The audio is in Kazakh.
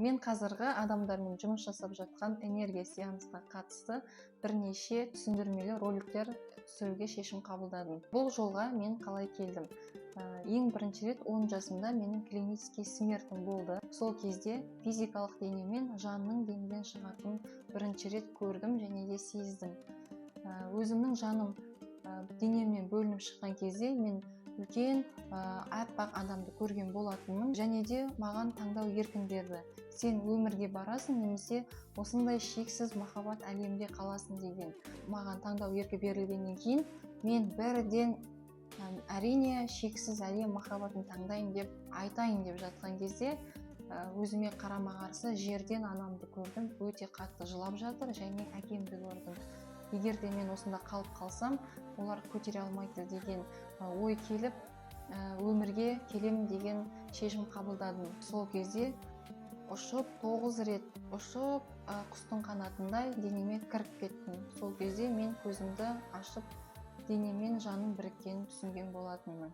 Мен қазіргі адамдармен жұмыс жасап жатқан энергия сеансқа қатысты бірнеше түсіндірмелі роликтер түсіруге шешім қабылдадым. Бұл жолға мен қалай келдім? Ең бірінші рет 10 жасымда менің клинический смертім болды. Сол кезде физикалық дене мен жанның денеден шығатынын бірінші рет көрдім және де сездім. Өзімнің жаным денемнен бөлініп шыққан кезде мен үлкен, аппақ адамды көрген болатынмын және де маған таңдау еркін берді: сен өмірге барасың немесе осындай шексіз махаббат әлемінде қаласың деген. Маған таңдау еркі берілгеннен кейін мен бірден, әрине, шексіз әлем махаббатын таңдаймын деп айтайын деп жатқан кезде, өзіме қарама қарсы жерден анамды көрдім, өте қатты жылап жатыр, және әкемді көрдім. Егер де мен осында қалып қалсам, олар көтере алмайды деген ой келіп, өмірге келемін деген шешім қабылдадым. Сол кезде ұшып, 9 рет ұшып, құстың қанатындай денеме кіріп кеттім. Сол кезде мен көзімді ашып, денем мен жаным біріккенін түсінген болатынмын.